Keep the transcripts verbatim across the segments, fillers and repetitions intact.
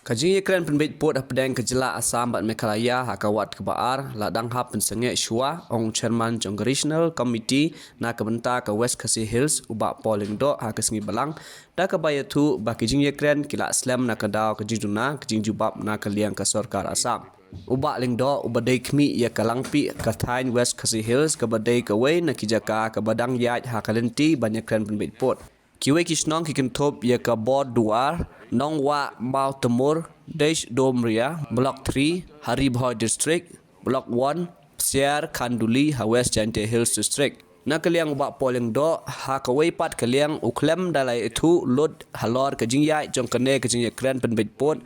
Ka jingïakren pynbeit pud hapdeng ka jylla Assam bad Meghalaya ha ka wat kaba ar la dang hap pynsangeh shuwa, ong u Chairman jong ka Regional Committee na ka bynta ka West Khasi Hills, u Bah Paul Lyngdoh, ha ka sngi Balang, da kaba ïathuh ba ki jingïakren ki la slem na ka daw ka jingduna ka jingjubab na ka liang ka sorkar Assam. U Bah Lyngdoh, uba dei khmih ïa ka Langpih ka thaiñ West Khasi Hills, kaba dei kawei na ki jaka kaba dang ïaid ha ka lynti ban ïakren pynbeit pud. Kiwei ki shnong ki kynthup ïa ka Bor Duar, Nongwah Mawtamur, Desh Domria, Block three, ha Ri Bhoi District, Block one, Psiar Khanduli, ha West Jaintia Hills District. Na ka liang u Bah Paul Lyngdoh, ha kawei pat ka liang u khlem da la ïathuh lut halor ka jingïaid jong kane ka jingïakren pynbeit pud,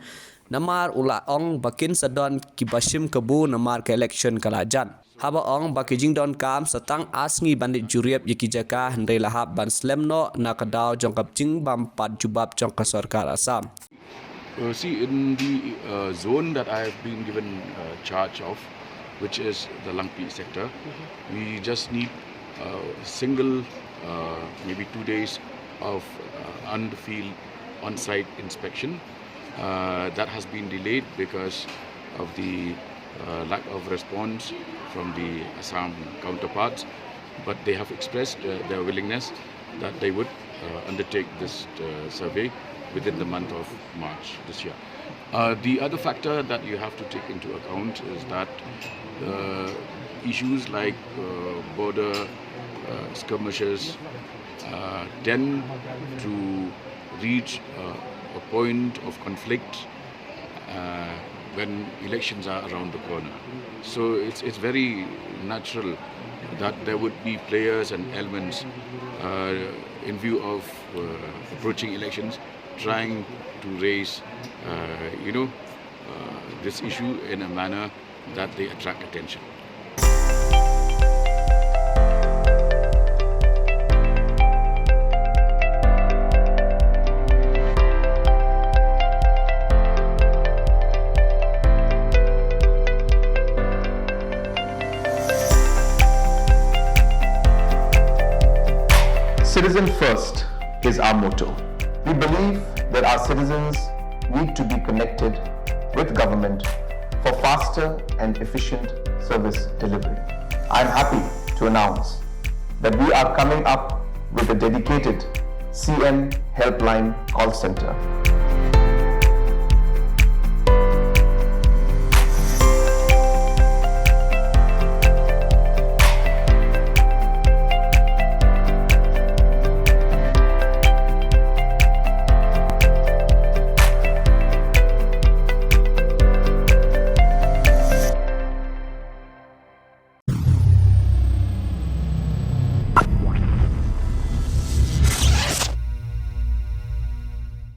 namar u la ong ba kin sa don kiba shim kabu namar ka election ka la jan. Haba ong ba ki jingdonkam sa tang ar sngi ban leit jurip ïa ki jaka, hynrei la hap ban slem noh na ka daw jong ka jingbym pat jubab jong ka sorkar Assam. Uh, see, in the uh, zone that I have been given uh, charge of, which is the Langpih sector, we just need uh, a single, uh, maybe two days of uh, on the field, on site inspection. Uh, that has been delayed because of the uh, lack of response from the Assam counterparts, but they have expressed uh, their willingness that they would uh, undertake this uh, survey within the month of March this year. Uh, the other factor that you have to take into account is that uh, issues like uh, border uh, skirmishes uh, tend to reach uh, a point of conflict uh, when elections are around the corner. So it's, it's very natural that there would be players and elements uh, in view of uh, approaching elections trying to raise, uh, you know, uh, this issue in a manner that they attract attention. Citizen first is our motto. We believe that our citizens need to be connected with government for faster and efficient service delivery. I am happy to announce that we are coming up with a dedicated C M Helpline call center.